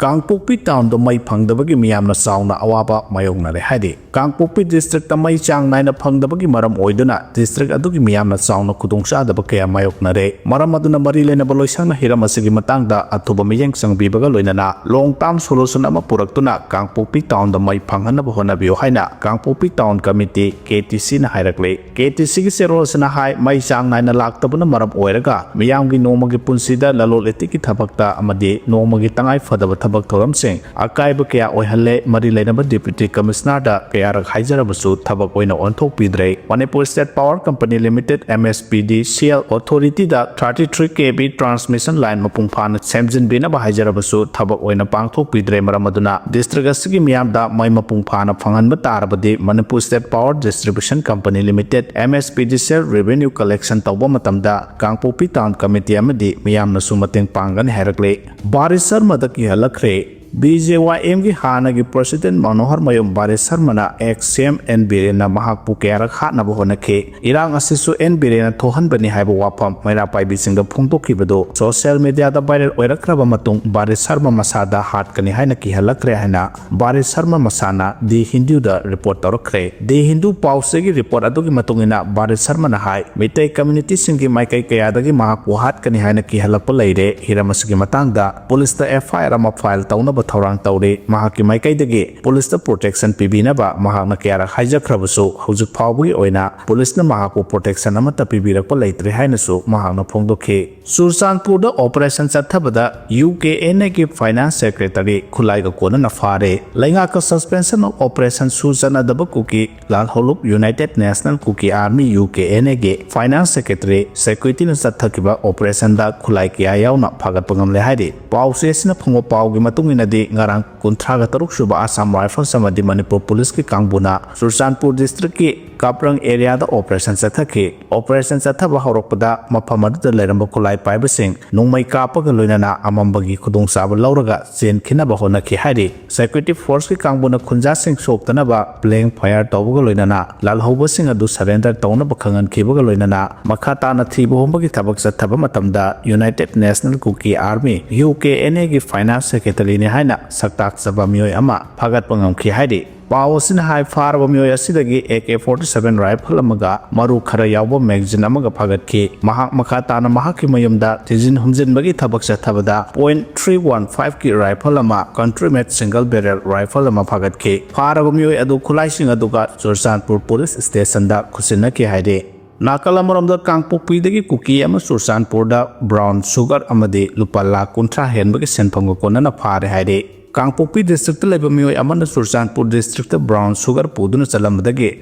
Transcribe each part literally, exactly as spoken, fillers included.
ꯀꯥꯡꯄꯣꯛꯄꯤ ꯇꯥꯎꯟꯗ ꯃꯩ ꯐꯪꯗꯕꯒꯤ ꯃꯤꯌꯥꯝꯅ ꯆꯥꯎꯅ ꯑꯋꯥꯕ ꯃꯥꯌꯣꯛꯅꯔꯦ ꯍꯥꯏꯔꯤ꯫ ꯀꯥꯡꯄꯣꯛꯄꯤ ꯗꯤꯁꯇ꯭ꯔꯤꯛꯇ ꯃꯩ ꯆꯥꯡ ꯅꯥꯏꯅ ꯐꯪꯗꯕꯒꯤ ꯃꯔꯝ ꯑꯣꯏꯗꯨꯅ ꯗꯤꯁꯇ꯭ꯔꯤꯛ ꯑꯗꯨꯒꯤ ꯃꯤꯌꯥꯝꯅ ꯆꯥꯎꯅ ꯈꯨꯗꯣꯡꯆꯥꯗꯕ ꯀꯌꯥ ꯃꯥꯌꯣꯛꯅꯔꯦ꯫ ꯃꯔꯝ ꯑꯗꯨꯅ ꯃꯔꯤ ꯂꯩꯅꯕ ꯂꯣꯏꯁꯪꯅ ꯍꯤꯔꯝ ꯑꯁꯤꯒꯤ ꯃꯇꯥꯡꯗ ꯑꯊꯨꯕ ꯃꯤꯠꯌꯦꯡ ꯆꯪꯕꯤꯕꯒ ꯂꯣꯏꯅꯅ long term solution ꯑꯃ ꯄꯨꯔꯛꯇꯨꯅ ꯀꯥꯡꯄꯣꯛꯄꯤ ꯇꯥꯎꯟꯗ ꯃꯩ ꯐꯪꯍꯟꯅꯕ ꯍꯣꯠꯅꯕꯤꯌꯨ ꯍꯥꯏꯅ ꯀꯥꯡꯄꯣꯛꯄꯤ ꯇꯥꯎꯟ ꯀꯃꯤꯇꯤ, ꯀꯦ ꯇꯤ ꯁꯤꯅ ꯍꯥꯏꯔꯛꯂꯤ꯫ ꯀꯦ ꯇꯤ ꯁꯤꯒꯤ ꯆꯦꯔꯣꯜꯁꯤꯅ ꯍꯥꯏ, ꯃꯩ ꯆꯥꯡ ꯅꯥꯏꯅ ꯂꯥꯛꯇꯕꯅ ꯃꯔꯝ ꯑꯣꯏꯔꯒ ꯃꯤꯌꯥꯝꯒꯤ ꯅꯣꯡꯃꯒꯤ ꯄꯨꯟꯁꯤꯗ ꯂꯂꯣꯟ ꯏꯇꯤꯛꯀꯤ ꯊꯕꯛꯇ ꯑꯃꯗꯤ ꯅꯣꯡꯃꯒꯤ ꯇꯉꯥꯏ ꯐꯗꯕ ꯊꯕꯛ ꯊꯧꯔꯝꯁꯤꯡ ꯑꯀꯥꯏꯕ ꯀꯌꯥ ꯑꯣꯏꯍꯜꯂꯦ꯫ ꯃꯔꯤ ꯂꯩꯅꯕ ꯗꯤꯄ꯭ꯌꯨꯇꯤ ꯀꯃꯤꯁꯅꯔꯗ ꯀꯌꯥꯔꯛ ꯍꯥꯏꯖꯔꯕꯁꯨ ꯊꯕꯛ ꯑꯣꯏꯅ ꯑꯣꯟꯊꯣꯛꯄꯤꯗ꯭ꯔꯦ꯫ Manipur state power company limited, M S P D C L, ꯑꯣꯊꯣꯔꯤꯇꯤꯗ thirty three K V transmission line ꯃꯄꯨꯡ ꯐꯥꯅ ꯁꯦꯝꯖꯤꯟꯕꯤꯅꯕ ꯍꯥꯏꯖꯔꯕꯁꯨ ꯊꯕꯛ ꯑꯣꯏꯅ ꯄꯥꯡꯊꯣꯛꯄꯤꯗ꯭ꯔꯦ꯫ ꯃꯔꯝ ꯑꯗꯨꯅ ꯗꯤꯁꯇ꯭ꯔꯤꯛ ꯑꯁꯤꯒꯤ ꯃꯤꯌꯥꯝꯗ ꯃꯩ ꯃꯄꯨꯡ ꯐꯥꯅ ꯐꯪꯍꯟꯕ ꯇꯥꯔꯕꯗꯤ Manipur state power distribution company limited, M S P D C L, revenue collection ꯇꯧꯕ ꯃꯇꯝꯗ ꯀꯥꯡꯄꯣꯛꯄꯤ ꯇꯥꯎꯟ ꯀꯃꯤꯇꯤ ꯑꯃꯗꯤ ꯃꯤꯌꯥꯝꯅꯁꯨ ꯃꯇꯦꯡ ꯄꯥꯡꯒꯅꯤ ꯍꯥꯏꯔꯛꯂꯤ꯫ ꯕꯥꯔꯤꯁ ꯁꯔꯃꯗ ꯀꯤꯍꯜꯂꯛꯈ꯭ꯔꯦ꯫ B J Y M ꯒꯤ ꯍꯥꯟꯅꯒꯤ ꯄ꯭ꯔꯦꯁꯤꯗꯦꯟꯠ ꯃꯅꯣꯍꯔ ꯃꯌꯨꯝ ꯕꯥꯔꯤꯁ ꯁꯔꯃꯅ ex C M N ꯕꯤꯔꯦꯟꯅ ꯃꯍꯥꯛꯄꯨ ꯀꯌꯥꯔꯛ ꯍꯥꯠꯅꯕ ꯍꯣꯠꯅꯈꯤ꯫ ꯏꯔꯥꯡ ꯑꯁꯤꯁꯨ ꯑꯦꯟ ꯕꯤꯔꯦꯟꯅ ꯊꯣꯛꯍꯟꯕꯅꯤ ꯍꯥꯏꯕ ꯋꯥꯐꯝ ꯃꯩꯔꯥ ꯄꯥꯏꯕꯤꯁꯤꯡꯗ ꯐꯣꯡꯗꯣꯛꯈꯤꯕꯗꯨ ꯁꯣꯁꯤꯌꯦꯜ ꯃꯤꯗꯤꯌꯥꯗ ꯚꯥꯏꯔꯦꯜ ꯑꯣꯏꯔꯛꯈ꯭ꯔꯕ ꯃꯇꯨꯡ ꯕꯥꯔꯤꯁ ꯁꯔꯃ ꯃꯁꯥꯗ ꯍꯥꯠꯀꯅꯤ ꯍꯥꯏꯅ ꯀꯤꯍꯜꯂꯛꯈ꯭ꯔꯦ ꯍꯥꯏꯅ ꯕꯥꯔꯤꯁ ꯁꯔꯃ ꯃꯁꯥꯅ ꯗꯤ ꯍꯤꯟꯗꯨꯗ ꯔꯤꯄꯣꯔꯠ ꯇꯧꯔꯛꯈ꯭ꯔꯦ꯫ ꯗꯤ ꯍꯤꯟꯗꯨ ꯄꯥꯎꯆꯦꯒꯤ ꯔꯤꯄꯣꯔꯠ ꯑꯗꯨꯒꯤ ꯃꯇꯨꯡ ꯏꯟꯅ ꯕꯥꯔꯤꯁ ꯁꯔꯃꯅ ꯍꯥꯏ, ꯃꯤꯇꯩ ꯀꯝꯃ꯭ꯌꯨꯅꯤꯇꯤꯁꯤꯡꯒꯤ ꯃꯥꯏꯀꯩ ꯀꯌꯥꯗꯒꯤ ꯃꯍꯥꯛꯄꯨ ꯍꯥꯠꯀꯅꯤ ꯍꯥꯏꯅ ꯀꯤꯍꯜꯂꯛꯄ ꯂꯩꯔꯦ꯫ ꯍꯤꯔꯝ ꯑꯁꯤꯒꯤ ꯃꯇꯥꯡꯗ ꯄꯨꯂꯤꯁꯇ F I R ꯑꯃ ꯐꯥꯏꯜ ꯇꯧꯅꯕ ꯊꯧꯔꯥꯡ ꯇꯧꯔꯤ꯫ ꯃꯍꯥꯛꯀꯤ ꯃꯥꯏꯀꯩꯗꯒꯤ ꯄꯨꯂꯤꯁꯇ ꯄ꯭ꯔꯣꯇꯦꯛꯁꯟ ꯄꯤꯕꯤꯅꯕ ꯃꯍꯥꯛꯅ ꯀꯌꯥꯔꯛ ꯍꯥꯏꯖꯈ꯭ꯔꯕꯁꯨ ꯍꯧꯖꯤꯛ ꯐꯥꯎꯕꯒꯤ ꯑꯣꯏꯅ ꯄꯨꯂꯤꯁꯅ ꯃꯍꯥꯛꯄꯨ ꯄ꯭ꯔꯣꯇꯦꯛꯁꯟ ꯑꯃꯠꯇ ꯄꯤꯕꯤꯔꯛꯄ ꯂꯩꯇ꯭ꯔꯦ ꯍꯥꯏꯅꯁꯨ ꯃꯍꯥꯛꯅ ꯐꯣꯡꯗꯣꯛꯈꯤ꯫ ꯆꯨꯔꯆꯥꯟꯄꯨꯔꯗ ꯑꯣꯄꯔꯦꯁꯟ ꯆꯠꯊꯕꯗ U K N A ꯒꯤ ꯐꯥꯏꯅꯥꯟꯁ ꯁꯦꯀ꯭ꯔꯦꯇꯔꯤ ꯈꯨꯠꯂꯥꯏꯒ ꯀꯣꯟꯅꯅ ꯐꯥꯔꯦ꯫ ꯂꯩꯉꯥꯛꯀ suspension of operation ꯁꯨ ꯆꯠꯅꯗꯕ ꯀꯨꯀꯤ ꯂꯥꯜꯍꯧꯂꯨꯞ United National Kuki Army, U K N A ꯒꯤ ꯐꯥꯏꯅꯥꯟꯁ ꯁꯦꯀ꯭ꯔꯦꯇꯔꯤ ꯁꯦꯀ꯭ꯌꯨꯔꯤꯇꯤꯅ ꯆꯠꯊꯈꯤꯕ ꯑꯣꯄꯔꯦꯁꯟꯗ ꯈꯨꯠꯂꯥꯏ ꯀꯌꯥ ꯌꯥꯎꯅ ꯐꯥꯒꯠꯄ ꯉꯝꯂꯦ ꯍꯥꯏꯔꯤ꯫ ꯄꯥꯎꯆꯦ ꯑꯁꯤꯅ ꯐꯪꯕ ꯄꯥꯎꯒꯤ ꯃꯇꯨꯡ ꯏꯟꯅꯗꯤ, ꯉꯔꯥꯡ ꯀꯨꯟꯊ꯭ꯔꯥꯒ ꯇꯔꯨꯛ ꯁꯨꯕ Assam Rifles ꯑꯃꯗꯤ ꯃꯅꯤꯄꯨꯔ ꯄꯨꯂꯤꯁꯀꯤ ꯀꯥꯡꯕꯨꯅ ꯆꯨꯔꯆꯥꯟꯄꯨꯔ ꯗꯤꯁꯇ꯭ꯔꯤꯛꯀꯤ ꯀꯥꯞꯔꯪ ꯑꯦꯔꯤꯌꯥꯗ ꯑꯣꯄꯔꯦꯁꯟ ꯆꯠꯊꯈꯤ꯫ ꯑꯣꯄꯔꯦꯁꯟ ꯆꯠꯊꯕ ꯍꯧꯔꯛꯄꯗ ꯃꯐꯝ ꯑꯗꯨꯗ ꯂꯩꯔꯝꯕ ꯈꯨꯠꯂꯥꯏ ꯄꯥꯏꯕꯁꯤꯡ ꯅꯣꯡꯃꯩ ꯀꯥꯞꯄꯒ ꯂꯣꯏꯅꯅ ꯑꯃꯝꯕꯒꯤ ꯈꯨꯗꯣꯡꯆꯥꯕ ꯂꯧꯔꯒ ꯆꯦꯟꯈꯤꯅꯕ ꯍꯣꯠꯅꯈꯤ ꯍꯥꯏꯔꯤ꯫ ꯁꯦꯀ꯭ꯌꯨꯔꯤꯇꯤ ꯐꯣꯔꯁꯀꯤ ꯀꯥꯡꯕꯨꯅ ꯈꯨꯟꯖꯥꯁꯤꯡ ꯁꯣꯛꯇꯅꯕ blank fire ꯇꯧꯕꯒ ꯂꯣꯏꯅꯅ ꯂꯥꯜꯍꯧꯕꯁꯤꯡ ꯑꯗꯨ ꯁꯔꯦꯟꯗꯔ ꯇꯧꯅꯕ ꯈꯪꯍꯟꯈꯤꯕꯒ ꯂꯣꯏꯅꯅ ꯃꯈꯥ ꯇꯥꯅ ꯊꯤꯕ ꯍꯨꯝꯕꯒꯤ ꯊꯕꯛ ꯆꯠꯊꯕ ꯃꯇꯝꯗ United National Kuki Army, UKNA ꯒꯤ ꯐꯥꯏꯅꯥꯟꯁ ꯁꯦꯀ꯭ꯔꯦꯇꯔꯤꯅꯤ ꯍꯥꯏꯅ ꯁꯛꯇꯥꯛꯆꯕ ꯃꯤꯑꯣꯏ ꯑꯃ ꯐꯥꯒꯠꯄ ꯉꯝꯈꯤ ꯍꯥꯏꯔꯤ꯫ ꯄꯥꯎ ꯑꯁꯤꯅ ꯍꯥꯏ, ꯐꯥꯔꯕ ꯃꯤꯑꯣꯏ ꯑꯁꯤꯗꯒꯤ AK forty seven rifle ꯑꯃꯒ ꯃꯔꯨ ꯈꯔ ꯌꯥꯎꯕ magazine ꯑꯃꯒ ꯐꯥꯒꯠꯈꯤ꯫ ꯃꯍꯥꯛ ꯃꯈꯥ ꯇꯥꯅ ꯃꯍꯥꯛꯀꯤ ꯃꯌꯨꯝꯗ ꯊꯤꯖꯤꯟ ꯍꯨꯝꯖꯤꯟꯕꯒꯤ ꯊꯕꯛ ꯆꯠꯊꯕꯗ point three one five ꯀꯤ rifle ꯑꯃ, country made single barrel rifle ꯑꯃ ꯐꯥꯒꯠꯈꯤ꯫ ꯐꯥꯔꯕ ꯃꯤꯑꯣꯏ ꯑꯗꯨ ꯈꯨꯠꯂꯥꯏꯁꯤꯡ ꯑꯗꯨꯒ ꯆꯨꯔꯆꯥꯟꯄꯨꯔ ꯄꯨꯂꯤꯁ ꯁ꯭ꯇꯦꯁꯟꯗ ꯈꯨꯠꯁꯤꯟꯅꯈꯤ ꯍꯥꯏꯔꯤ꯫ ꯅꯥꯀꯜ ꯑꯃꯔꯣꯝꯗ ꯀꯥꯡꯄꯣꯛꯄꯤꯗꯒꯤ ꯀꯨꯀꯤ ꯑꯃ ꯆꯨꯔꯆꯥꯟꯄꯨꯔꯗ brown sugar ꯑꯃꯗꯤ ꯂꯨꯄꯥ ꯂꯥꯈ ꯀꯨꯟꯊ꯭ꯔꯥ ꯍꯦꯟꯕꯒꯤ ꯁꯦꯟꯐꯝꯒ ꯀꯣꯟꯅꯅ ꯐꯥꯔꯦ ꯍꯥꯏꯔꯤ꯫ ꯀꯥꯡꯄꯣꯛꯄꯤ ꯗꯤꯁꯇ꯭ꯔꯤꯛꯇ ꯂꯩꯕ ꯃꯤꯑꯣꯏ ꯑꯃꯅ ꯆꯨꯔꯆꯥꯟꯄꯨꯔ ꯗꯤꯁꯇ꯭ꯔꯤꯛꯇ brown sugar ꯄꯨꯗꯨꯅ ꯆꯠꯂꯝꯕꯗꯒꯤ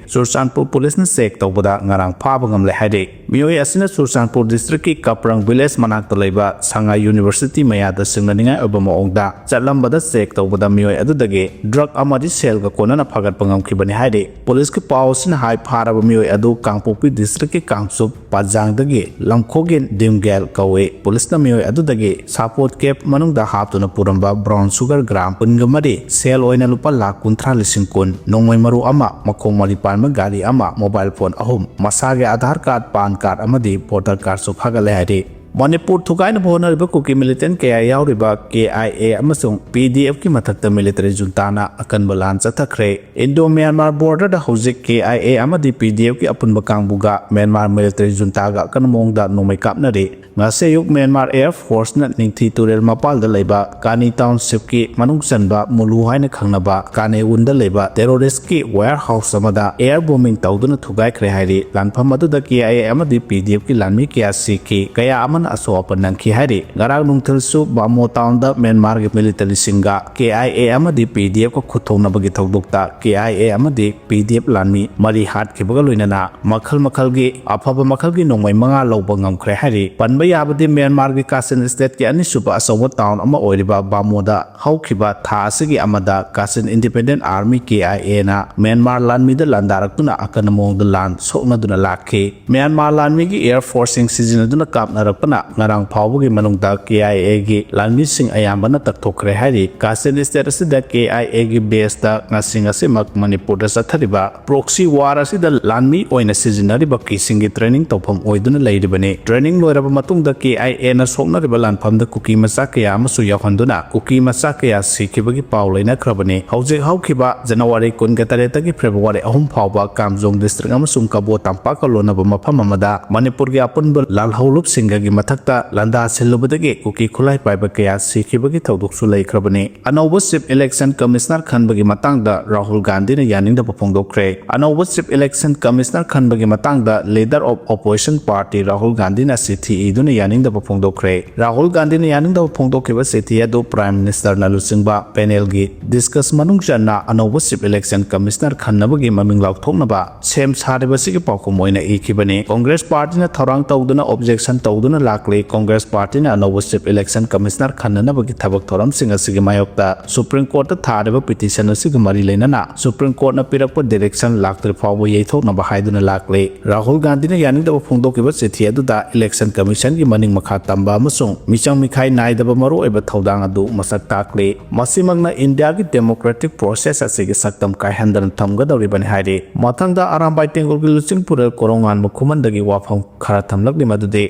ꯆꯨꯔꯆꯥꯟꯄꯨꯔ ꯄꯨꯂꯤꯁꯅ ꯆꯦꯛ ꯇꯧꯕꯗ ꯉꯔꯥꯡ ꯐꯥꯕ ꯉꯝꯂꯦ ꯍꯥꯏꯔꯤ꯫ ꯃꯤꯑꯣꯏ ꯑꯁꯤꯅ ꯆꯨꯔꯆꯥꯟꯄꯨꯔ ꯗꯤꯁꯇ꯭ꯔꯤꯛꯀꯤ ꯀꯥꯞꯔꯪ ꯚꯤꯂꯦꯖ ꯃꯅꯥꯛꯇ ꯂꯩꯕ ꯁꯉꯥꯏ ꯌꯨꯅꯤꯚꯔꯁꯤꯇꯤ ꯃꯌꯥꯗ ꯁꯤꯡꯅꯅꯤꯡꯉꯥꯏ ꯑꯣꯏꯕ ꯃꯑꯣꯡꯗ ꯆꯠꯂꯝꯕꯗ ꯆꯦꯛ ꯇꯧꯕꯗ ꯃꯤꯑꯣꯏ ꯑꯗꯨꯗꯒꯤ drug ꯑꯃꯗꯤ ꯁꯦꯜꯒ ꯀꯣꯟꯅꯅ ꯐꯥꯒꯠꯄ ꯉꯝꯈꯤꯕꯅꯤ ꯍꯥꯏꯔꯤ꯫ ꯄꯨꯂꯤꯁꯀꯤ ꯄꯥꯎ ꯑꯁꯤꯅ ꯍꯥꯏ, ꯐꯥꯔꯕ ꯃꯤꯑꯣꯏ ꯑꯗꯨ ꯀꯥꯡꯄꯣꯛꯄꯤ ꯗꯤꯁꯇ꯭ꯔꯤꯛꯀꯤ ꯀꯥꯡꯆꯨꯞ ꯄꯥꯖꯥꯡꯗꯒꯤ ꯂꯝꯈꯣꯒꯤꯟ ꯗꯤꯝꯒꯦꯜ ꯀꯧꯏ꯫ ꯄꯨꯂꯤꯁꯅ ꯃꯤꯑꯣꯏ ꯑꯗꯨꯗꯒꯤ ꯁꯥꯄꯣꯠ ꯀꯦꯞ ꯃꯅꯨꯡꯗ ꯍꯥꯞꯇꯨꯅ ꯄꯨꯔꯝꯕ brown sugar gram ꯀꯨꯟꯒ ꯃꯔꯤ, ꯁꯦꯜ ꯑꯣꯏꯅ ꯂꯨꯄꯥ ꯂꯥꯈ ꯀꯨꯟꯊ꯭ꯔꯥ ꯂꯤꯁꯤꯡ ꯀꯨꯟ, ꯅꯣꯡꯃꯩ ꯃꯔꯨ ꯑꯃ, ꯃꯈꯣꯡ ꯃꯔꯤ ꯄꯥꯟꯕ ꯒꯥꯔꯤ ꯑꯃ, mobile phone ꯑꯍꯨꯝ, ꯃꯁꯥꯒꯤ Aadhaar card, PAN card ꯑꯃꯗꯤ voter cardꯁꯨ ꯐꯥꯒꯠꯂꯦ ꯍꯥꯏꯔꯤ꯫ ꯃꯅꯤꯄꯨꯔ ꯊꯨꯒꯥꯏꯅꯕ ꯍꯣꯠꯅꯔꯤꯕ ꯀꯨꯀꯤ militant ꯀꯌꯥ ꯌꯥꯎꯔꯤꯕ KIA ꯑꯃꯁꯨꯡ PDFꯀꯤ ꯃꯊꯛꯇ military juntaꯅ ꯑꯀꯟꯕ ꯂꯥꯟ ꯆꯠꯊꯈ꯭ꯔꯦ꯫ Indo Myanmar borderꯗ ꯍꯧꯖꯤꯛ KIA ꯑꯃꯗꯤ PDFꯀꯤ ꯑꯄꯨꯟꯕ ꯀꯥꯡꯕꯨꯒ Myanmar military juntaꯒ ꯑꯀꯟꯕ ꯃꯑꯣꯡꯗ ꯅꯣꯡꯃꯩ ꯀꯥꯞꯅꯔꯤ꯫ ꯉꯁꯤ ꯑꯌꯨꯛ Myanmar Air Forceꯅ ꯅꯤꯡꯊꯤ ꯇꯨꯔꯦꯜ ꯃꯄꯥꯜꯗ ꯂꯩꯕ ꯀꯥꯅꯤ townshipꯀꯤ ꯃꯅꯨꯡ ꯆꯟꯕ ꯃꯨꯂꯨ ꯍꯥꯏꯅ ꯈꯪꯅꯕ ꯀꯥꯅꯦꯋꯨꯟꯗ ꯂꯩꯕ terroristꯀꯤ warehouse ꯑꯃꯗ air bombing ꯇꯧꯗꯨꯅ ꯊꯨꯒꯥꯏꯈ꯭ꯔꯦ ꯍꯥꯏꯔꯤ꯫ ꯂꯥꯟꯐꯝ ꯑꯗꯨꯗ KIA ꯑꯃꯗꯤ PDFꯀꯤ ꯂꯥꯟꯃꯤ ꯀꯌꯥ ꯁꯤꯈꯤ, ꯀꯌꯥ ꯑꯃꯅ ꯑꯁꯣꯛ ꯑꯄꯟ ꯅꯪꯈꯤ ꯍꯥꯏꯔꯤ꯫ ꯉꯔꯥꯡ ꯅꯨꯡꯊꯤꯜꯁꯨ ꯕꯥꯃꯣ ꯇꯥꯎꯟꯗ ꯃ꯭ꯌꯥꯟꯃꯥꯔꯒꯤ ꯃꯤꯂꯤꯇꯔꯤꯁꯤꯡꯒ ꯀꯦ ꯑꯥꯏ ꯑꯦ ꯑꯃꯗꯤ ꯄꯤ ꯗꯤ ꯑꯦꯐꯀ ꯈꯨꯠꯊꯣꯛꯅꯕꯒꯤ ꯊꯧꯗꯣꯛꯇ ꯀꯦ ꯑꯥꯏ ꯑꯦ ꯑꯃꯗꯤ ꯄꯤ ꯗꯤ ꯑꯦꯐ ꯂꯥꯟꯃꯤ ꯃꯔꯤ ꯍꯥꯠꯈꯤꯕꯒ ꯂꯣꯏꯅꯅ ꯃꯈꯜ ꯃꯈꯜꯒꯤ ꯑꯐꯕ ꯃꯈꯜꯒꯤ ꯅꯣꯡꯃꯩ ꯃꯉꯥ ꯂꯧꯕ ꯉꯝꯈ꯭ꯔꯦ ꯍꯥꯏꯔꯤ꯫ ꯄꯟꯕ ꯌꯥꯕꯗꯤ ꯃ꯭ꯌꯥꯟꯃꯥꯔꯒꯤ ꯀꯥꯆꯤꯟ ꯁ꯭ꯇꯦꯠꯀꯤ ꯑꯅꯤꯁꯨꯕ ꯑꯆꯧꯕ ꯇꯥꯎꯟ ꯑꯃ ꯑꯣꯏꯔꯤꯕ ꯕꯥꯃꯣꯗ ꯍꯧꯈꯤꯕ ꯊꯥ ꯑꯁꯤꯒꯤ ꯑꯃꯗ ꯀꯥꯆꯤꯟ ꯏꯟꯗꯤꯄꯦꯟꯗꯦꯟ ꯑꯥꯔꯃꯤ ꯀꯦ ꯑꯥꯏ ꯑꯦꯅ ꯃ꯭ꯌꯥꯟꯃꯥꯔ ꯂꯥꯟꯃꯤꯗ ꯂꯥꯟꯗꯥꯔꯛꯇꯨꯅ ꯑꯀꯟꯕ ꯃꯑꯣꯡꯗ ꯂꯥꯟ ꯁꯣꯛꯅꯗꯨꯅ ꯂꯥꯛꯈꯤ꯫ ꯃ꯭ꯌꯥꯟꯃꯥꯔ ꯂꯥꯟꯃꯤꯒꯤ ꯑꯦꯌꯔ ꯐꯣꯔꯁꯁꯤꯡ ꯁꯤꯖꯤꯟꯅꯗꯨꯅ ꯀꯥꯞꯅꯔꯛꯄꯅ ꯉꯔꯥꯡ ꯐꯥꯎꯕꯒꯤ ꯃꯅꯨꯡꯗ ꯀꯦ ꯑꯥꯏ ꯑꯦꯒꯤ ꯂꯥꯟꯃꯤꯁꯤꯡ ꯑꯌꯥꯝꯕꯅ ꯇꯛꯊꯣꯛꯈ꯭ꯔꯦ ꯍꯥꯏꯔꯤ꯫ ꯀꯥꯆꯤꯟ ꯁ꯭ꯇꯦꯠ ꯑꯁꯤꯗ ꯀꯦ ꯑꯥꯏ ꯑꯦꯒꯤ ꯕꯦꯁꯇ ꯉꯁꯤ ꯉꯁꯤꯃꯛ ꯃꯅꯤꯄꯨꯔꯗ ꯆꯠꯊꯔꯤꯕ ꯄ꯭ꯔꯣꯛꯁꯤ ꯋꯥꯔ ꯑꯁꯤꯗ ꯂꯥꯟꯃꯤ ꯑꯣꯏꯅ ꯁꯤꯖꯤꯟꯅꯔꯤꯕ ꯀꯨꯀꯤꯁꯤꯡꯒꯤ ꯇ꯭ꯔꯦꯅꯤꯡ ꯇꯧꯐꯝ ꯑꯣꯏꯗꯨꯅ ꯂꯩꯔꯤꯕꯅꯤ꯫ ꯇ꯭ꯔꯦꯅꯤꯡ ꯂꯣꯏꯔꯕ ꯃꯇꯨꯡꯗ ꯀꯦ ꯑꯥꯏ ꯑꯦꯅ ꯁꯣꯛꯅꯔꯤꯕ ꯂꯥꯟꯐꯝꯗ ꯀꯨꯀꯤ ꯃꯆꯥ ꯀꯌꯥ ꯑꯃꯁꯨ ꯌꯥꯎꯍꯟꯗꯨꯅ ꯀꯨꯀꯤ ꯃꯆꯥ ꯀꯌꯥ ꯁꯤꯈꯤꯕꯒꯤ ꯄꯥꯎ ꯂꯩꯅꯈ꯭ꯔꯕꯅꯤ꯫ ꯍꯧꯖꯤꯛ ꯍꯧꯈꯤꯕ ꯖꯅꯋꯥꯔꯤ ꯀꯨꯟꯒ ꯇꯔꯦꯠꯇꯒꯤ ꯐꯦꯕ꯭ꯔꯨꯋꯥꯔꯤ ꯑꯍꯨꯝ ꯐꯥꯎꯕ ꯀꯥꯝꯖꯣꯡ ꯗꯤꯁꯇ꯭ꯔꯤꯛ ꯑꯃꯁꯨꯡ ꯀꯕꯣ ꯇꯝꯄꯥꯛꯀ ꯂꯣꯟꯅꯕ ꯃꯐꯝ ꯑꯃꯗ ꯃꯅꯤꯄꯨꯔꯒꯤ ꯑꯄꯨꯟꯕ ꯂꯥꯜꯍꯧꯂꯨꯞꯁꯤꯡꯒꯒꯤ ꯃꯊꯛꯇ ꯂꯥꯟꯗꯥ ꯁꯤꯜꯂꯨꯕꯗꯒꯤ ꯀꯨꯀꯤ ꯈꯨꯠꯂꯥꯏ ꯄꯥꯏꯕ ꯀꯌꯥ ꯁꯤꯈꯤꯕꯒꯤ ꯊꯧꯗꯣꯛꯁꯨ ꯂꯩꯈ꯭ꯔꯕꯅꯤ꯫ ꯑꯅꯧꯕ ꯆꯤꯐ ꯏꯂꯦꯛꯁꯟ ꯀꯃꯤꯁꯅꯔ ꯈꯟꯕꯒꯤ ꯃꯇꯥꯡꯗ ꯔꯥꯍꯨꯜ ꯒꯥꯟꯙꯤꯅ ꯌꯥꯅꯤꯡꯗꯕ ꯐꯣꯡꯗꯣꯛꯈ꯭ꯔꯦ꯫ ꯑꯅꯧꯕ ꯆꯤꯐ ꯏꯂꯦꯛꯁꯟ ꯀꯃꯤꯁꯅꯔ ꯈꯟꯕꯒꯤ ꯃꯇꯥꯡꯗ leader of opposition party Rahul ꯒꯥꯟꯙꯤꯅ ꯆꯤꯊꯤ ꯏꯗꯨꯅ ꯌꯥꯅꯤꯡꯗꯕ ꯐꯣꯡꯗꯣꯛꯈ꯭ꯔꯦ꯫ ꯔꯥꯍꯨꯜ ꯒꯥꯟꯙꯤꯅ ꯌꯥꯅꯤꯡꯗꯕ ꯐꯣꯡꯗꯣꯛꯈꯤꯕ ꯆꯤꯊꯤ ꯑꯗꯨ ꯄ꯭ꯔꯥꯏꯝ ꯃꯤꯅꯤꯁꯇꯔꯅ ꯂꯨꯆꯤꯡꯕ ꯄꯦꯅꯦꯜꯒꯤ ꯗꯤꯁꯀꯁ ꯃꯅꯨꯡ ꯆꯟꯅ ꯑꯅꯧꯕ ꯆꯤꯐ ꯏꯂꯦꯛꯁꯟ ꯀꯃꯤꯁꯅꯔ ꯈꯟꯅꯕꯒꯤ ꯃꯃꯤꯡ ꯂꯥꯎꯊꯣꯛꯅꯕ ꯁꯦꯝ ꯁꯥꯔꯤꯕꯁꯤꯒꯤ ꯄꯥꯎꯈꯨꯝ ꯑꯣꯏꯅ ꯏꯈꯤꯕꯅꯤ꯫ ꯀꯣꯡꯒ꯭ꯔꯦꯁ ꯄꯥꯔꯇꯤꯅ ꯊꯧꯔꯥꯡ ꯇꯧꯗꯨꯅ ꯑꯣꯕꯖꯦꯛꯁꯟ ꯇꯧꯗꯨꯅ ꯂꯥꯛꯂꯤ꯫ ꯀꯣꯡꯒ꯭ꯔꯦꯁ ꯄꯥꯔꯇꯤꯅ ꯑꯅꯧꯕ ꯆꯤꯐ ꯏꯂꯦꯛꯁꯟ ꯀꯃꯤꯁꯅꯔ ꯈꯟꯅꯅꯕꯒꯤ ꯊꯕꯛ ꯊꯧꯔꯝꯁꯤꯡ ꯑꯁꯤꯒꯤ ꯃꯥꯌꯣꯛꯇ ꯁꯨꯄ꯭ꯔꯤꯝ ꯀꯣꯔꯠꯇ ꯊꯥꯔꯤꯕ ꯄꯤꯇꯤꯁꯟ ꯑꯁꯤꯒ ꯃꯔꯤ ꯂꯩꯅꯅ ꯁꯨꯄ꯭ꯔꯤꯝ ꯀꯣꯔꯠꯅ ꯄꯤꯔꯛꯄ ꯗꯤꯔꯦꯛꯁꯟ ꯂꯥꯛꯇ꯭ꯔꯤ ꯐꯥꯎꯕ ꯌꯩꯊꯣꯛꯅꯕ ꯍꯥꯏꯗꯨꯅ ꯂꯥꯛꯂꯤ꯫ ꯔꯥꯍꯨꯜ ꯒꯥꯟꯙꯤꯅ ꯌꯥꯅꯤꯡꯗꯕ ꯐꯣꯡꯗꯣꯛꯈꯤꯕ ꯆꯤꯊꯤ ꯑꯗꯨꯗ ꯏꯂꯦꯛꯁꯟ ꯀꯃꯤꯁꯟꯒꯤ ꯃꯅꯤꯡ ꯃꯈꯥ ꯇꯝꯕ ꯑꯃꯁꯨꯡ ꯃꯤꯆꯪ ꯃꯤꯈꯥꯏ ꯅꯥꯏꯗꯕ ꯃꯔꯨꯑꯣꯏꯕ ꯊꯧꯗꯥꯡ ꯑꯗꯨ ꯃꯁꯛ ꯇꯥꯛꯂꯤ꯫ ꯃꯁꯤꯃꯛꯅ ꯏꯟꯗꯤꯌꯥꯒꯤ ꯗꯦꯃꯣꯀ꯭ꯔꯦꯇꯤꯛ ꯄ꯭ꯔꯣꯁꯦꯁ ꯑꯁꯤꯒꯤ ꯁꯛꯇꯝ ꯀꯥꯏꯍꯟꯗꯅ ꯊꯝꯒꯗꯧꯔꯤꯕꯅꯤ ꯍꯥꯏꯔꯤ꯫ ꯃꯊꯪꯗ ꯑꯔꯥꯝꯕꯥꯏ ꯇꯦꯡꯒꯨꯜꯒꯤ ꯂꯨꯆꯤꯡꯄꯨꯔꯦꯜ ꯀꯣꯔꯧꯉꯥꯟꯕ ꯈꯨꯃꯟꯗꯒꯤ ꯋꯥꯐꯝ ꯈꯔ ꯊꯝꯂꯛꯂꯤ, ꯃꯗꯨꯗꯤ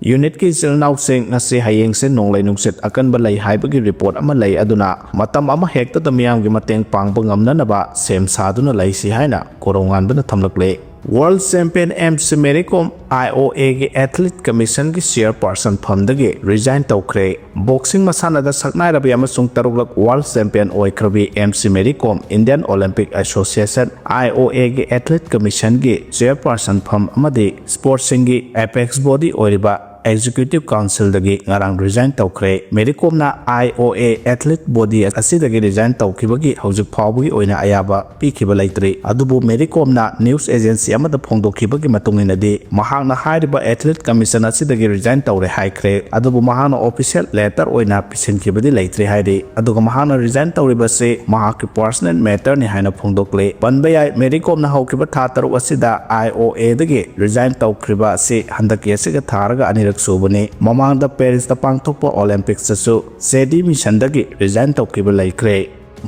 ꯌꯨꯅꯤꯠꯀꯤ ꯏꯆꯤꯜ ꯏꯅꯥꯎꯁꯤꯡ ꯉꯁꯤ ꯍꯌꯦꯡꯁꯦ ꯅꯣꯡꯂꯩ ꯅꯨꯡꯁꯤꯠ ꯑꯀꯟꯕ ꯂꯩ ꯍꯥꯏꯕꯒꯤ ꯔꯤꯄꯣꯔꯠ ꯑꯃ ꯂꯩ, ꯑꯗꯨꯅ ꯃꯇꯝ ꯑꯃ ꯍꯦꯛꯇꯗ ꯃꯤꯌꯥꯝꯒꯤ ꯃꯇꯦꯡ ꯄꯥꯡꯕ ꯉꯝꯅꯅꯕ ꯁꯦꯝ ꯁꯥꯗꯨꯅ ꯂꯩꯁꯤ ꯍꯥꯏꯅ ꯀꯣꯔꯧꯉꯥꯟꯕꯅ ꯊꯝꯂꯛꯂꯤ꯫ World champion M C Mary ꯀꯣꯝ ꯑꯥꯏ ꯑꯣ ꯑꯦꯒꯤ ꯑꯦꯊꯂꯤꯠ ꯀꯃꯤꯁꯟꯒꯤ ꯆꯤꯌꯔꯄꯥꯔꯁꯟ ꯐꯝꯗꯒꯤ ꯔꯤꯖꯥꯏꯟ ꯇꯧꯈ꯭ꯔꯦ꯫ ꯕꯣꯛꯁꯤꯡ ꯃꯁꯥꯟꯅꯗ ꯁꯛꯅꯥꯏꯔꯕꯤ ꯑꯃꯁꯨꯡ ꯇꯔꯨꯛꯂꯛ ꯋꯥꯔꯜ ꯆꯦꯝꯄꯤꯌꯟ ꯑꯣꯏꯈ꯭ꯔꯕꯤ M C Mary Kom Indian Olympic association, I O ꯑꯦꯒꯤ ꯑꯦꯊꯂꯤꯠ ꯀꯃꯤꯁꯟꯒꯤ ꯆꯤꯌꯔꯄꯥꯔꯁꯟ ꯐꯝ ꯑꯃꯗꯤ ꯁ꯭ꯄꯣꯔꯠꯁꯤꯡꯒꯤ ꯑꯦꯄꯦꯛꯁ ꯕꯣꯗꯤ ꯑꯣꯏꯔꯤꯕ Executive Councilꯗꯒꯤ ꯉꯔꯥꯡ resign ꯇꯧꯈ꯭ꯔꯦ꯫ ꯃꯦꯔꯤ ꯀꯣꯝꯅ IOA athlete body ꯑꯁꯤꯗꯒꯤ resign ꯇꯧꯈꯤꯕꯒꯤ ꯍꯧꯖꯤꯛ ꯐꯥꯎꯕꯒꯤ ꯑꯣꯏꯅ ꯑꯌꯥꯕ ꯄꯤꯈꯤꯕ ꯂꯩꯇ꯭ꯔꯤ꯫ ꯑꯗꯨꯕꯨ ꯃꯦꯔꯤ ꯀꯣꯝꯅ news agency ꯑꯃꯗ ꯐꯣꯡꯗꯣꯛꯈꯤꯕꯒꯤ ꯃꯇꯨꯡ ꯏꯟꯅꯗꯤ, ꯃꯍꯥꯛꯅ ꯍꯥꯏꯔꯤꯕ athlete commission ꯑꯁꯤꯗꯒꯤ resign ꯇꯧꯔꯦ ꯍꯥꯏꯈ꯭ꯔꯦ꯫ ꯑꯗꯨꯕꯨ ꯃꯍꯥꯛꯅ official letter ꯑꯣꯏꯅ ꯄꯤꯁꯤꯟꯈꯤꯕꯗꯤ ꯂꯩꯇ꯭ꯔꯤ ꯍꯥꯏꯔꯤ꯫ ꯑꯗꯨꯒ ꯃꯍꯥꯛꯅ resign ꯇꯧꯔꯤꯕꯁꯤ ꯃꯍꯥꯛꯀꯤ personal matterꯅꯤ ꯍꯥꯏꯅ ꯐꯣꯡꯗꯣꯛꯂꯤ꯫ ꯄꯟꯕ ꯌꯥꯏ, ꯃꯦꯔꯤ ꯀꯣꯝꯅ ꯍꯧꯈꯤꯕ ꯊꯥ ꯇꯔꯨꯛ ꯑꯁꯤꯗ IOAꯗꯒꯤ resign ꯇꯧꯈ꯭ꯔꯤꯕ ꯑꯁꯤ ꯍꯟꯗꯛꯀꯤ ꯑꯁꯤꯒ ꯊꯥꯔꯒ ꯑꯅꯤꯔꯛ ꯁꯨꯕꯅꯤ꯫ ꯃꯃꯥꯡꯗ Parisꯇ ꯄꯥꯡꯊꯣꯛꯄ Olympicsꯇꯁꯨ ꯁꯦꯗꯤ missionꯗꯒꯤ resign ꯇꯧꯈꯤꯕ ꯂꯩꯈ꯭ꯔꯦ꯫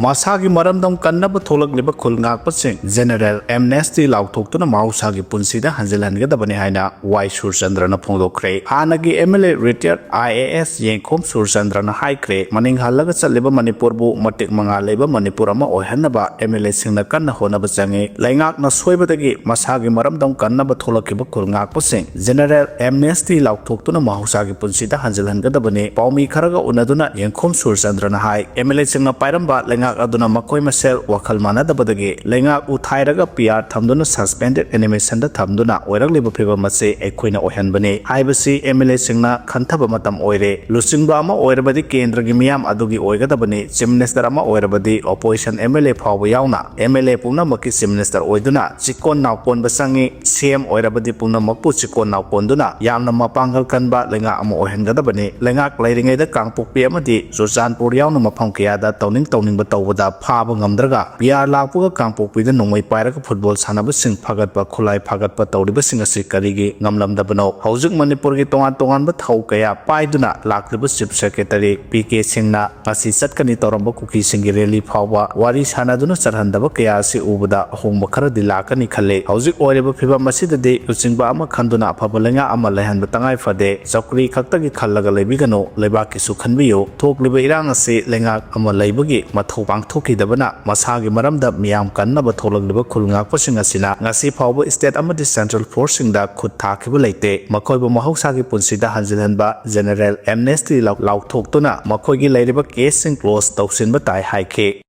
ꯃꯁꯥꯒꯤ ꯃꯔꯝꯗꯝ ꯀꯟꯅꯕ ꯊꯣꯛꯂꯛꯂꯤꯕ ꯈꯨꯜ ꯉꯥꯛꯄꯁꯤꯡ General Amnesty ꯂꯥꯎꯊꯣꯛꯇꯨꯅ ꯃꯍꯧꯁꯥꯒꯤ ꯄꯨꯟꯁꯤꯗ ꯍꯟꯖꯤꯜꯍꯟꯒꯗꯕꯅꯤ ꯍꯥꯏꯅ ꯋꯥꯏ ꯁꯨꯔꯆꯟꯗ꯭ꯔꯅ ꯐꯣꯡꯗꯣꯛꯈ꯭ꯔꯦ꯫ ꯍꯥꯟꯅꯒꯤ MLA retired IAS ꯌꯦꯡꯈꯣꯝ ꯁꯨꯔꯆꯟꯗ꯭ꯔꯅ ꯍꯥꯏꯈ꯭ꯔꯦ, ꯃꯅꯤꯡ ꯍꯜꯂꯒ ꯆꯠꯂꯤꯕ ꯃꯅꯤꯄꯨꯔꯕꯨ ꯃꯇꯤꯛ ꯃꯉꯥ ꯂꯩꯕ ꯃꯅꯤꯄꯨꯔ ꯑꯃ ꯑꯣꯏꯍꯟꯅꯕ MLAꯁꯤꯡꯅ ꯀꯟꯅ ꯍꯣꯠꯅꯕ ꯆꯪꯉꯤ꯫ ꯂꯩꯉꯥꯛꯅ ꯁꯣꯏꯕꯗꯒꯤ ꯃꯁꯥꯒꯤ ꯃꯔꯝꯗꯝ ꯀꯟꯅꯕ ꯊꯣꯛꯂꯛꯈꯤꯕ ꯈꯨꯜ ꯉꯥꯛꯄꯁꯤꯡ General Amnesty ꯂꯥꯎꯊꯣꯛꯇꯨꯅ ꯃꯍꯧꯁꯥꯒꯤ ꯄꯨꯟꯁꯤꯗ ꯍꯟꯖꯤꯜꯍꯟꯒꯗꯕꯅꯤ꯫ ꯄꯥꯎꯃꯤ ꯈꯔꯒ ꯎꯅꯗꯨꯅ ꯌꯦꯡꯈꯣꯝ ꯁꯨꯔꯆꯟꯗ꯭ꯔꯅ ꯍꯥꯏ꯫ MLAꯁꯤꯡꯅ ꯄꯥꯏꯔꯝꯕ ꯂꯩꯉꯥꯛ ꯑꯗꯨꯅ ꯃꯈꯣꯏ ꯃꯁꯦꯜ ꯋꯥꯈꯜ ꯃꯥꯟꯅꯗꯕꯗꯒꯤ ꯂꯩꯉꯥꯛ ꯎ ꯊꯥꯏꯔꯒ PR ꯊꯝꯗꯨꯅ suspended animationꯗ ꯊꯝꯗꯨꯅ ꯑꯣꯏꯔꯛꯂꯤꯕ ꯐꯤꯕꯝ ꯑꯁꯤ ꯑꯩꯈꯣꯏꯅ ꯑꯣꯏꯍꯟꯕꯅꯤ ꯍꯥꯏꯕꯁꯤ MLAꯁꯤꯡꯅ ꯈꯟꯊꯕ ꯃꯇꯝ ꯑꯣꯏꯔꯦ꯫ ꯂꯨꯆꯤꯡꯕ ꯑꯃ ꯑꯣꯏꯔꯕꯗꯤ ꯀꯦꯟꯗ꯭ꯔꯒꯤ ꯃꯤꯌꯥꯝ ꯑꯗꯨꯒꯤ ꯑꯣꯏꯒꯗꯕꯅꯤ꯫ Chief Minister ꯑꯃ ꯑꯣꯏꯔꯕꯗꯤ opposition MLA ꯐꯥꯎꯕ ꯌꯥꯎꯅ MLA ꯄꯨꯝꯅꯃꯛꯀꯤ Chief Minister ꯑꯣꯏꯗꯨꯅ ꯆꯤꯛꯀꯣꯟ ꯅꯥꯎꯀꯣꯟꯕ ꯆꯪꯉꯤ꯫ CM ꯑꯣꯏꯔꯕꯗꯤ ꯄꯨꯝꯅꯃꯛꯄꯨ ꯆꯤꯛꯀꯣꯟ ꯅꯥꯎꯀꯣꯟꯗꯨꯅ ꯌꯥꯝꯅ ꯃꯄꯥꯡꯒꯜ ꯀꯟꯕ ꯂꯩꯉꯥꯛ ꯑꯃ ꯑꯣꯏꯍꯟꯒꯗꯕꯅꯤ꯫ ꯂꯩꯉꯥꯛ ꯂꯩꯔꯤꯉꯩꯗ ꯀꯥꯡꯄꯣꯛꯄꯤ ꯑꯃꯗꯤ ꯆꯨꯔꯆꯥꯟꯄꯨꯔ ꯌꯥꯎꯅ ꯃꯐꯝ ꯀꯌꯥꯗ ꯇꯧꯅꯤꯡ ꯇꯧꯅꯤꯡꯕ ꯇꯧꯕꯗ ꯐꯥꯕ ꯉꯝꯗ꯭ꯔꯒ PR ꯂꯥꯛꯄꯒ ꯀꯥꯡꯄꯣꯛꯄꯤꯗ ꯅꯣꯡꯃꯩ ꯄꯥꯏꯔꯒ football ꯁꯥꯟꯅꯕꯁꯤꯡ ꯐꯥꯒꯠꯄ, ꯈꯨꯠꯂꯥꯏ ꯐꯥꯒꯠꯄ ꯇꯧꯔꯤꯕꯁꯤꯡ ꯑꯁꯤ ꯀꯔꯤꯒꯤ ꯉꯝꯂꯝꯗꯕꯅꯣ? ꯍꯧꯖꯤꯛ ꯃꯅꯤꯄꯨꯔꯒꯤ ꯇꯣꯉꯥꯟ ꯇꯣꯉꯥꯟꯕ ꯊꯧ ꯀꯌꯥ ꯄꯥꯏꯗꯨꯅ ꯂꯥꯛꯂꯤꯕ Chief Secretary PK ꯁꯤꯡꯅ ꯉꯁꯤ ꯆꯠꯀꯅꯤ ꯇꯧꯔꯝꯕ ꯀꯨꯀꯤꯁꯤꯡꯒꯤ rally ꯐꯥꯎꯕ ꯋꯥꯔꯤ ꯁꯥꯟꯅꯗꯨꯅ ꯆꯠꯍꯟꯗꯕ ꯀꯌꯥ ꯑꯁꯤ ꯎꯕꯗ ꯑꯍꯣꯡꯕ ꯈꯔꯗꯤ ꯂꯥꯛꯀꯅꯤ ꯈꯜꯂꯤ꯫ ꯍꯧꯖꯤꯛ ꯑꯣꯏꯔꯤꯕ ꯐꯤꯕꯝ ꯑꯁꯤꯗꯗꯤ ꯂꯨꯆꯤꯡꯕ ꯑꯃ ꯈꯟꯗꯨꯅ ꯑꯐꯕ ꯂꯩꯉꯥꯛ ꯑꯃ ꯂꯩꯍꯟꯕ ꯇꯉꯥꯏ ꯐꯗꯦ꯫ ꯆꯧꯀ꯭ꯔꯤ ꯈꯛꯇꯒꯤ ꯈꯜꯂꯒ ꯂꯩꯕꯤꯒꯅꯨ, ꯂꯩꯕꯥꯛꯀꯤꯁꯨ ꯈꯟꯕꯤꯌꯨ꯫ ꯊꯣꯛꯂꯤꯕ ꯏꯔꯥꯡ ꯑꯁꯤ ꯂꯩꯉꯥꯛ ꯑꯃ ꯂꯩꯕꯒꯤ ꯃꯊꯧ ꯄꯥꯡꯊꯣꯛꯈꯤꯗꯕꯅ ꯃꯁꯥꯒꯤ ꯃꯔꯝꯗ ꯃꯤꯌꯥꯝ ꯀꯟꯅꯕ ꯊꯣꯛꯂꯛꯂꯤꯕ ꯈꯨꯜ ꯉꯥꯛꯄꯁꯤꯡ ꯑꯁꯤꯅ ꯉꯁꯤ ꯐꯥꯎꯕ state ꯑꯃꯗꯤ central forceꯁꯤꯡꯗ ꯈꯨꯠ ꯊꯥꯈꯤꯕ ꯂꯩꯇꯦ꯫ ꯃꯈꯣꯏꯕꯨ ꯃꯍꯧꯁꯥꯒꯤ ꯄꯨꯟꯁꯤꯗ ꯍꯟꯖꯤꯜꯍꯟꯕ, General Amnesty ꯂꯥꯎ-, ꯂꯥꯎꯊꯣꯛꯇꯨꯅ ꯃꯈꯣꯏꯒꯤ ꯂꯩꯔꯤꯕ caseꯁꯤꯡ close ꯇꯧꯁꯤꯟꯕ ꯇꯥꯏ ꯍꯥꯏꯈꯤ꯫